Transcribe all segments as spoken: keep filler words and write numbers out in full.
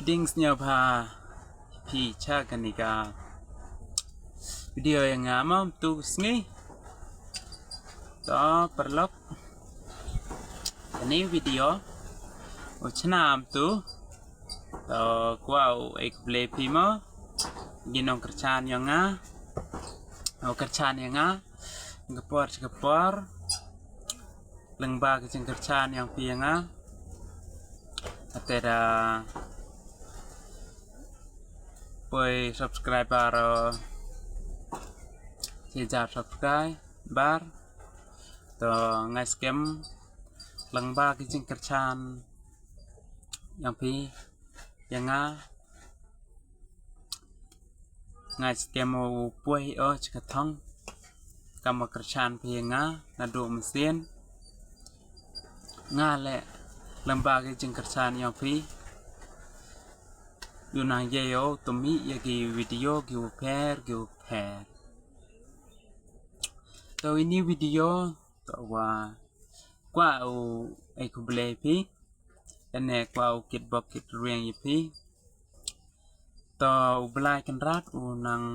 Ding sñiawbha phi cha kani ka video ya nga mo tu sngi. To paralok, kani video u chna tu. To kwah u e khublei phi mo ki nongkyrchan yong nga, u kyrchan ya nga ka por cha ka por. Lyngba ki jingkyrchan yong phi ya nga, ate da poi subscriber, uh, chi hajar subscriber. To nga skhem lyngba ki jingkyrchan yong phi ya nga, nga skhem u poi o cha ka thong kam wa kyrchan phi ya nga nadooh mynsien. Nga leh lyngba ki jingkyrchan yong phi u nang ye o to mih ya ki video ki wa pher ki wa pher. To ini video to wa kwah u e khublei phi, ane kwah u kit bok kit riang ya phi. To u Blai Kynrad u nang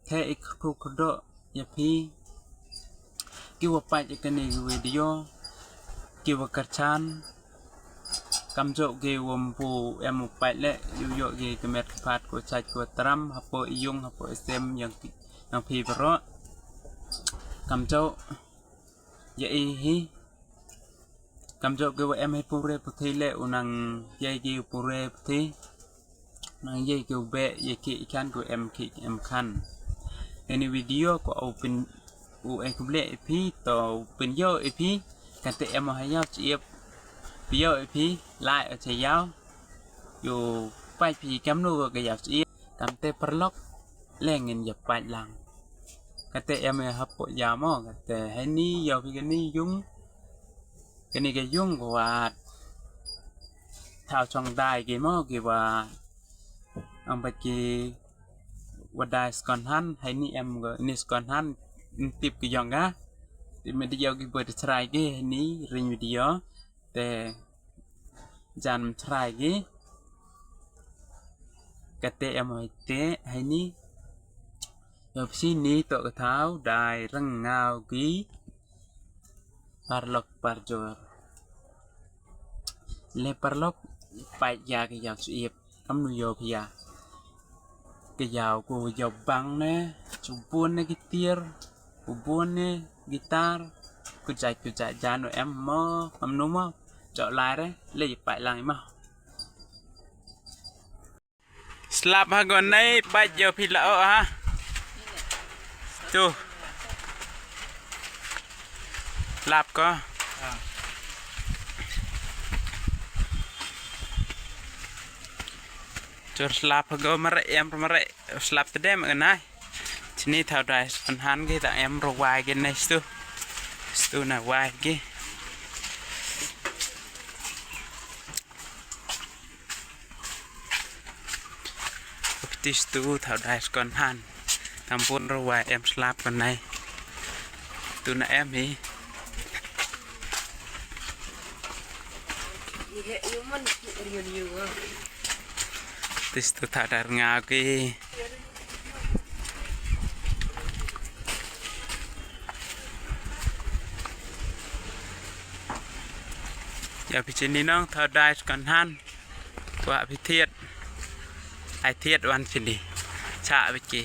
the i kyrkhu kyrdoh ya phi ki wa pait ya kani ki video, ki wa kyrchan. Kamjooh ki wa mpu em u pait leh, u yoh ki ka met ka phad ko chait ko tram hapoh i yung hapoh i sem yong ki, yong phi baroh. Kamjooh ya i hi. Kamjooh ki wa em hi pure puthi leh u nang ye ki pure puthi, nang ye ki u beh ye ki i khan ki wa em ki em khan. Ini video ko u pyn, u e khublei i phi to u pynyoh i phi, kate em o ha yaw chi ep, pynyoh i phi lai o cha yaw. Yow pait phi kamnu ka yaw chi ep, kamte paralok leh ngin ya pait lang. Kate em e hapoh yaw mo, kate heini yow phi kani yung, kani ka yung ko wa thaw chong dai ki mo, ki wa, ong bait ki wa dai second hand, heini em ko ini second hand, ym tip ki yong ka. Te me di yow ki boi te chrai ki heini ring video, te jan chrai ki. Kate em o te heini. Yow phi ni to ka thaw dai rang ngaw ki paralok parjor. Le paralok, pait ya ka yaw chi ep, kamnu yoh phi ya. Ka yaw ko yoh bang ne, chu bun ne ki tiar, u bun ne guitar, ku jait ku jait jan u em mo, kamnu mo, jooh lai re, le pait lang i mo. Slap ha ko nei, pait yow phi la o ha. Tu. Slap ko. Chur slap ha ko mare em mare slap te dem ka nai. Chini thaw dai second hand ki ta em ro wai ki nei stu. Stu na wai ki. Piti stu thaw dai second hand. Tam bun ro wai em slap ka nai. Tu na em hi. Piti stu thaw dai rnga ki. Ya phi chini nong thaw dai second hand. Kwah phi thied. Ai thied wan chini. Cha phi ki.